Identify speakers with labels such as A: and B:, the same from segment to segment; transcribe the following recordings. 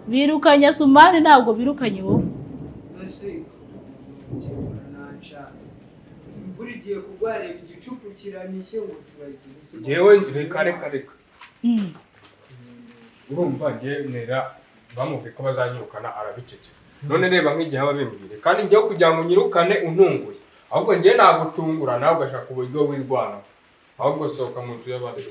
A: Birukanye Asumani, ntabwo birukanye wowe.
B: Ese nanca imvura igiye kugwa, reba igicuku kiranishye ngo turagiye.
C: Njyewe reka reka reka. Urumva njye nera bamubwiye ko bazanyirukana arabiceceka. None reba nk'igihe aba abimbwiye, kandi njyewe kugira ngo unyirukane untunguye, ahubwo njyewe nagutungura nawe ugashaka uburyo wirwanaho, ahubwo sohoka mu nzu y'abandi.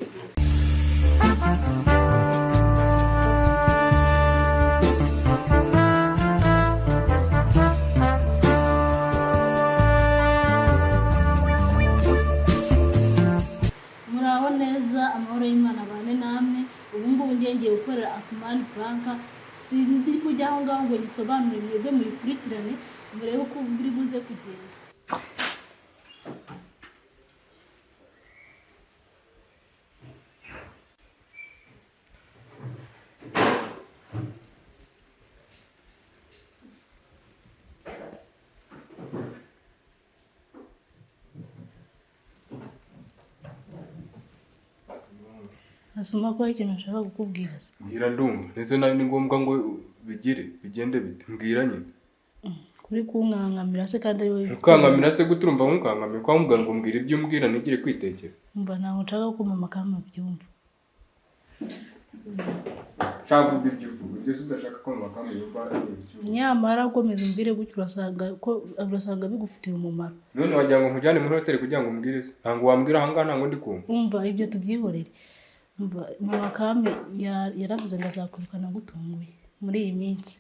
A: Muraho neza, amahoro y'Imana abane namwe. Ubu ngubu ngiye ngiye gukorera Asumani prank, sindi kujya aho ngaho ngo nyisobanure, mwebwe muyikurikirane murebe uko biri buze kugenda. Asuma, ko hari ikintu nshaka kukubwira se?
C: Mbwira ndumva. Ndetse nawe ni ngombwa ngo bigire bigende bite? Mbwira nyine.
A: Kuri kunkankamira se kandi ari wowe?
C: Ukankamira se gute? Urumva nkukankamira kwa muganga ngo mbwira ibyo umbwira ntigire kwitekera?
A: Umva, ntabwo nshaka ko mama kama abyumva.
C: Cyangwa uvuga ibyo uvuga ibyo se udashaka ko mama kama yumva ni ibyo uvuga.
A: Nyamara komeza umbwire gutyo, urasanga ko urasanga bigufitiye umumaro.
C: None wagira ngo nkujyane muri hoteli kugira ngo umbwire se? Ntabwo wambwira ahangaha, ntabwo ndi kumva.
A: Umva, ibyo tubyihorere. Umva, mama kame yaravuze ngo azakwirukana agutunguye muri iyi minsi.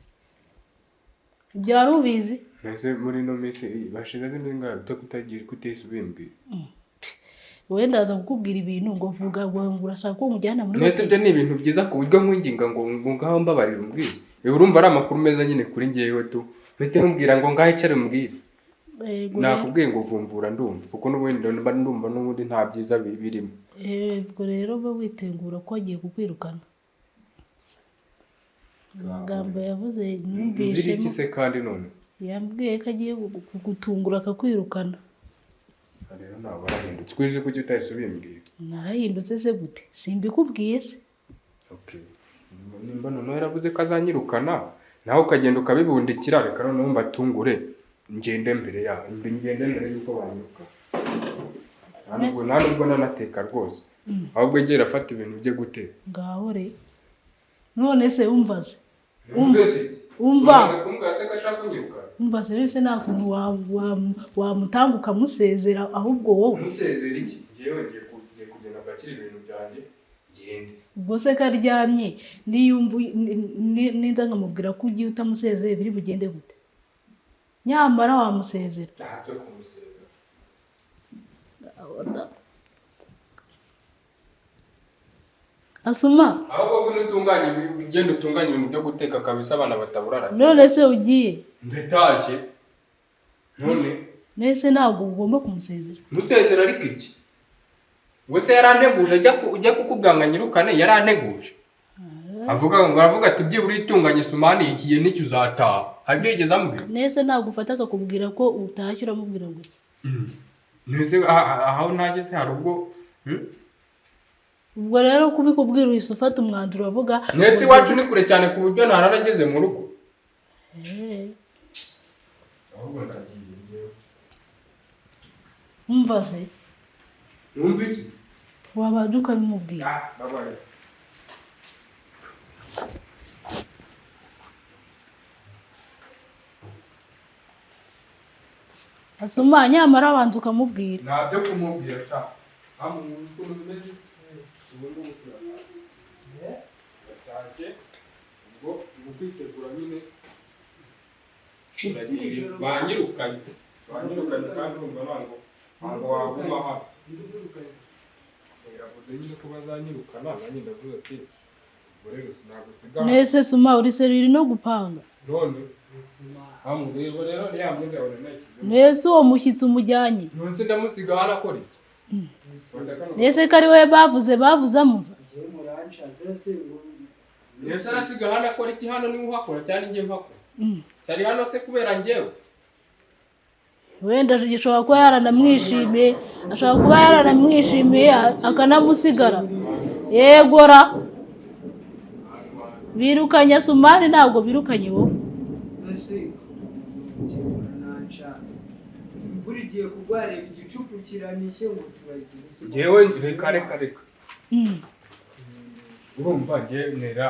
A: Ibyo wari ubizi?
C: Mbese muri ino minsi bashize zingahe utagira kutihise ubimbwira?
A: Wenda aza kukubwira ibintu ngo vuga ngo urashaka ko nkujyana muri
C: Mbese
A: hoteli.
C: ibyo ni ibintu byiza ku buryo nkwinginga ngo ngaho mbabarira umbwire? Urumva ari amakuru meza nyine kuri njyewe tu, mpite nkubwira ngo ngaho icare umbwire.
A: Yego rero.
C: Nakubwiye ngo vumvura ndumva, kuko n'ubundi mba ndumva n'ubundi nta byiza birimo.
A: Yego rero, ube witegura ko agiye kukwirukana. Amagambo yavuze
C: Nzira iki
A: numvishemo
C: se kandi none?
A: Yambwiye ko agiye kugutungura akakwirukana.
C: Aha rero ntabwo warahindutse, kuko kuki utahise ubimbwira?
A: Narahindutse se gute? Simbikubwiye se?
C: Okay. Nimba noneho yaravuze ko azanyirukana nawe ukagenda ukabibundikira, reka noneho mbatungure ngende mbere ya ngende mbere y'uko banyirukana. Nta nubwo nanateka rwose, ahubwo egera afata ibintu bye guteka.
A: Ngaho re, none se umva se.
C: Umva.
A: Umva.
C: Umaze kumbwira se ko ashaka kunyirukana?
A: Umva se rero, se nta kuntu wamutanga ukamusezera ahubwo wowe?
C: Musezera iki? Ngewe ngiye kugenda mbakire ibintu byanjye ngende.
A: Ubwo se ko aryamye, niyumva ninza nkamubwira ko ugiye utamusezeye biri bugende gute? Nyamara wamusezera.
C: Nta byo kumusezera.
A: Asuma.
C: Ahubwo ngwino utunganye, ugende utunganye ibintu byo guteka kabisa, abana bataburara.
A: None se ugiye?
C: Ndatashye none.
A: Nese ntabwo ugomba kumusezera?
C: Musezera ariko iki? Ngo se yaranteguje ajya kukubwira ngo anyirukane? Yaranteguje avuga ngo aravuga ati byibura itunganye Sumani igihe nicyo uzataha. Hari ibyo yigeze ambwira?
A: Nese ntabwo ufata akakubwira ko utashye, uramubwira ngo iki?
C: Nese aho ntageze hari ubwo,
A: Ubwo rero kubikubwira uhise ufata umwanzuro uravuga.
C: Nese iwacu ni kure cyane ku buryo ntararageze mu rugo? Ahubwo ndagiye njyewe.
A: Umva se.
C: Numva iki?
A: Wabanje ukabimubwira.
C: Ah, babaye.
A: Asuma, nyamara abanza ukamubwira.
C: Nta byo kumubwira sha. Hano mu ukuntu bimeze ubu ngubu turatashye, turatashye, ubwo ni ukwitegura nyine, turagiye. Banyirukanye, banyirukanye, kandi urumva ntabwo waguma hano. Yavuze nyine ko bazanyirukana, nanjye ndavuze ati ubwo rero sinagusiga hano.
A: Nese suma, uri seriri no gupanga?
C: None hamwe rero ya myenda yawe nayishyize.
A: Nese uwo mushyitsi umujyanye?
C: Nonse ndamusiga hano akora iki?
A: Nese ko ari we bavuze amuza?
B: Njyewe muranshatse se ngo
C: Nese arasiga hano akora iki? Hano niwe uhakora cyane, njye mpakora? Sari hano se kubera njyewe?
A: Wenda ashobora kuba yaranamwishimiye, ashobora kuba yaranamwishimiye akanamusigara. Yegora. Birukanye Asumani, ntabwo birukanye wowe.
B: Ese nancana imvura igiye kugwa, reba igicuku kiranishye ngo turagiye.
C: Njyewe reka reka reka. Urumva njye nera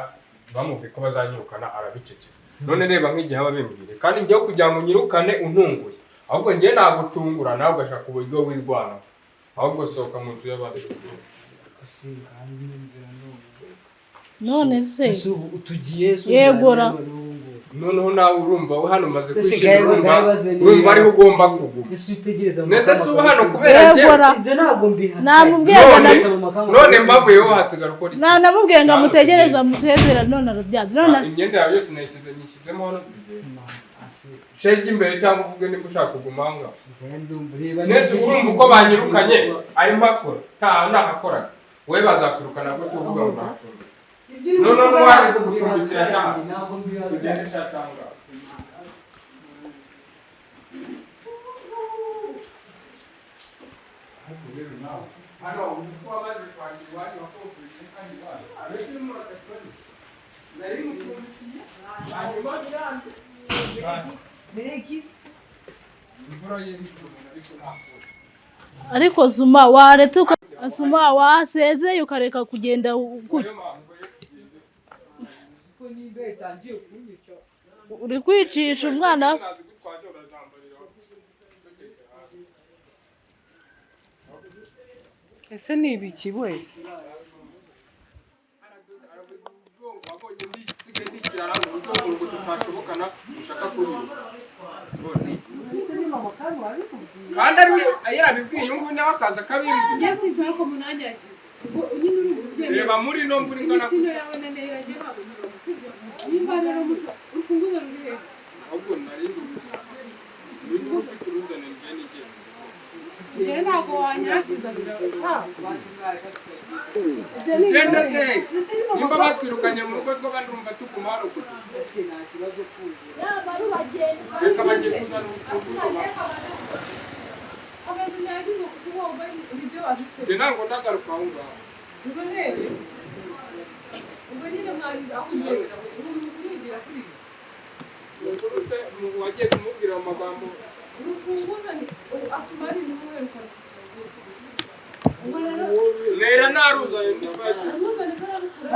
C: bamubwiye ko bazanyirukana arabiceceka. None reba nk'igihe aba abimbwiye, kandi njyewe kugira ngo unyirukane untunguye, ahubwo njyewe nagutungura nawe ugashaka uburyo wirwanaho, ahubwo sohoka mu nzu y'abandi.
B: Si kandi nyumvira none.
A: None se
B: Ese ubu tugiye se?
A: Yegora.
C: Noneho nawe urumva hano umaze
B: Ese
C: kwishima,
B: gahe
C: urumva
B: bagabaze niba-
C: urumva ariho ugomba kuguma.
B: Ese utegereza mu
C: Ndetse si ubu hano
B: makama-
C: kubera njyewe.
A: Yegora.
B: Ibyo ntabwo mbihakanye.
A: Namubwiye ngo
C: None mbavuyeho hasigara ukora iki?
A: Namubwiye ngo
C: Cyangwa
A: amutegereze
C: tugende.
A: amusezera, none arabyanze none.
C: Imyenda yawe yose nayishyize nyishyizemo hano, tugende. Shege imbere cyangwa uvuge niba ushaka kuguma aho ngaho. Nese urumva uko banyirukanye ari mpakora nta nahakoraga, wowe bazakwirukana gute uvuga ngo ntacumbika? No, no, waje kugucumbikira cyane. Ugende ushaka aho ngaho. Hano uko wamaze kwakira iwanyu wakopeshe kandi iwanyu ariko iyo umuntu adakora nari mucumbikiye hanyuma biranze imvura ye iri ariko ntakora.
A: Ariko Zuma waretse Asuma wasezeye ukareka kugenda gutyo.
C: Niyo mpamvu yo kugenda.
A: Uri kwicisha umwana.
C: Nazigutwaje urazambarira tugeze hasi.
D: Ese ni ibiki we?
C: Wabonye ndisigaye ndikirara mu buryo ngo tutashobokana ushaka kunyura kandi ari we yarabibwiye uyu nguyu nawe akaza akabimbwira.
D: Njye sinshaka ko munanyagiza. Ubwo nyine urumva ubyemera.
C: Reba muri ino mvura ingana.
D: Imikino yawe na Nera njye ntabwo nyibaho, sibyo? Nimba rero urufunguzo ruri hehe?
C: Ahubwo nari nduzi niba ufite uruzane njye nigenda.
D: Njye ntabwo wanyagiza birashaka. Ibyo ni
C: Genda
D: ibibazo.
C: se nimba batwirukanye mu rugo rw'abandi urumva tuguma hano kugira reka bagiye kuzana urufunguzo.
D: Komeza unyagirwe kuko ugomba nibyo washyize.
C: Njye ntabwo ndagaruka aho ngaho.
D: Ubwo rero ubwo nyine mwari aho ugendera ubu urigira kuri ibi.
C: Umukuru se wagiye kumubwira ayo magambo?
D: Urufunguzo ni Asumani ni wowe uheruka urufunguzo. Ubwo rero
C: Nera naruzanye ndibagiwe.
D: uruzane ntararukura.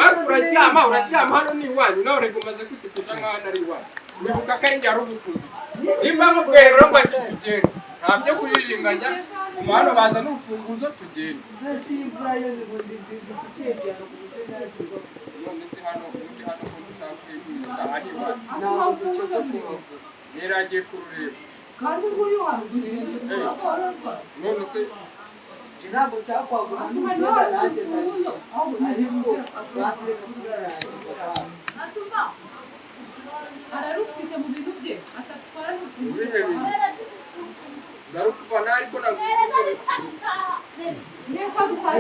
C: Ariko uraryama uraryama hano ni iwanyu nawe reka umaze kwitekereza nk'aho ari iwanyu, wibuka ko ari njye wari ugucumbikiye. Nimba mubwiye rero ngo ati tugende nta byo kujijinganya, guma hano bazane urufunguzo tugende. None se hano ubundi hano ko mushaka kwigwiza aha ni iwanyu?
D: Asuma urufunguzo ruri he?
C: Nera agiye kurureba.
D: Kandi nguyu waruguriye urarwa.
C: None se
D: Asuma niwe wari urufunguzo ahubwo Asuma ararufite mu bintu bye atatwara n'urufunguzo.
C: Ibihe bintu ndarukuvana ariko ntabwo
D: Niyo kwa dutwara.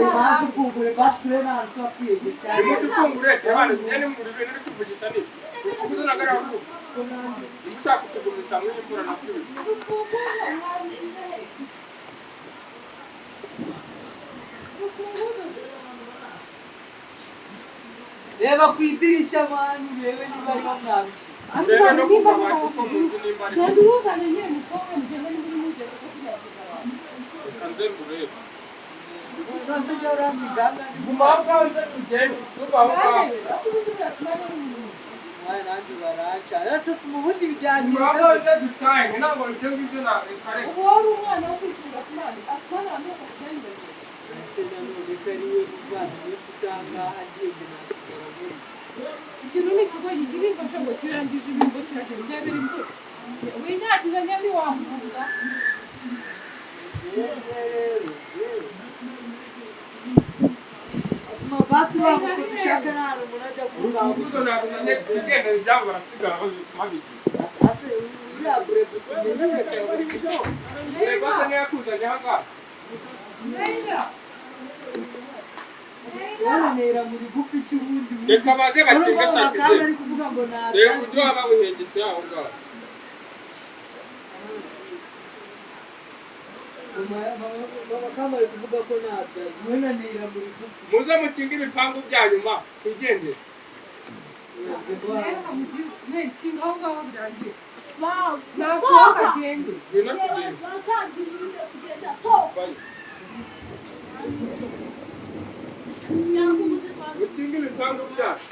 C: Nimudufungure tebana tugende mu bintu uri kuvugisha ni urufunguzo ntabwo ari aho niba ushaka kutugumisha muri iyi mvura nabyo.
D: Urufunguzo mwarushyize he? Urufunguzo.
B: Reba ku idirishya mani urebe niba ariho mwabishyize.
C: Urebe no ku kabati ko mu nzu nimba ari
D: Genda uruzane nyine mukobwa mugende niba uri mugende kuko tugerageza abantu.
C: Reka nze ngurebe.
B: Nose njya uransiganga ndi
C: Guma aho ngaho nze tugende tuva aho ngaho.
D: Barebe, ariko ubundi buriya Asumani ari umuntu.
B: Mwana nanjye baranca. Ese si ubundi
C: Guma
B: byagenze.
C: aho ngaho nze dutahe ntabwo ibyo ngibyo na reka reka.
D: Ubu wari umwana wo kwitunga Asumani, Asumani wambaye akajyanye.
B: Ese nanone ko ari we muvandimwe mfite aha ngaha agiye njye nasigara muri.
D: Ikintu ni ikigo kirifasha ngo kirangije ibintu ngo kiragenda byabera imvura. Winyagiza nyami wamuhunga.
B: Rero rero. Asuma basi bakuko dushaka nta hantu umuntu ajya kuvuga.
C: Urufunguzo naruzanye tugende ibyabo barasigara babigize.
B: Ase uriya burebe tumenyere
C: Reba se niba yakuzanye aha ngaha.
D: Nera.
B: Nera muri gupfa icy'ubundi.
C: Reka baze bakinge
B: Urumva
C: shaka
B: bakaba
C: igende.
B: bari kuvuga ngo
C: Reba
B: nta
C: uburyo waba wihengetse aho ngaho.
B: Mama kama ari kuvuga ko ntabyazi we na Neira muri gupfa.
C: Muze mukinge ibipangu byanyu ma twigendere.
D: Kinga aho ngaho birangiye.
A: Wow.
D: Nasohoka agende.
C: Ngwino tugende.
A: Bakangirira kugenda. Sohoka.
C: Vayo.
A: Cyangwa umuze kwa
C: Mukinge ibipangu byacu.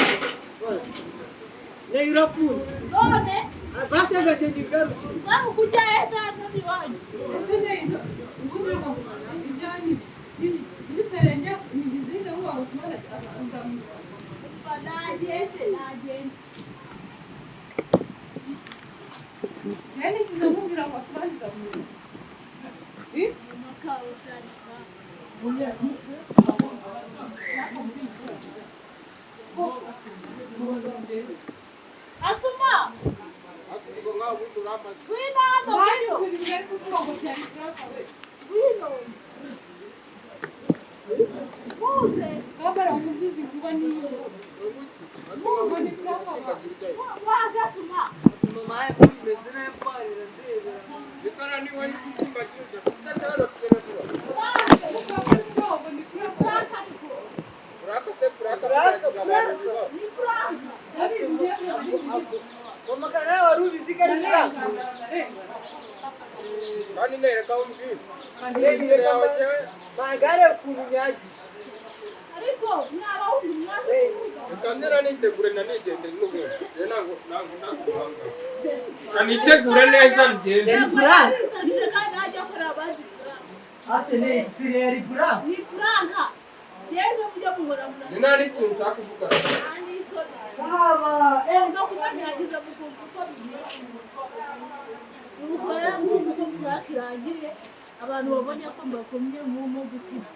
B: Neira urafunze.
A: none
B: Basi agagenda ingaruki.
A: bari kujya heza hano iwanyu.
D: Ese neza ubundi reka mubana ibyanyu nyiriserenge nyigize ngo ngo simana ndamwiba.
A: Nagende nagende.
D: Njye nigeze nkubwira ngo simana ndamwiba. Eh?
A: Makawe byari sawa. Asuma
C: Ariko nkaho ubundi uramaze.
A: ngwino hano ngwino. Ngwino. Muze. Waje Asuma.
B: Mama yakumeze nabi kwarira ndebera.
C: Mikara ni wari kucyumba cyose. Kuko hano tugera tuba.
A: Waje. Pranka ariko.
C: Uraka se puraka.
B: Puraka, puraka.
A: Ni pranka.
B: Mama kaka wari ubizi ko ari prank.
C: Kandi nereka aho umbwira.
B: Neira reka magare ukuntu nyagiye.
A: Ariko mwaba wundi mwaje kuvuga.
C: Reka ndera nitegure nanigendere n'ubundi. Njye ntabwo ntabwo ntabwo. Reka nitegure neza ngende.
B: Yari prank.
A: Yisabije kandi ntajya akora abandi pranka.
B: Ase Neira sire yari prank.
A: Ni pranka. Yewe mujya muhora murara.
C: Ni nta n'ikintu nshaka kuvuga.
A: Nta n'isoni.
B: Haba eh
A: No kubanyagiza mukumva uko bimera. Nuko rero nguko uko prank irangiye, abantu babonye ko mbakumbye mu gutima.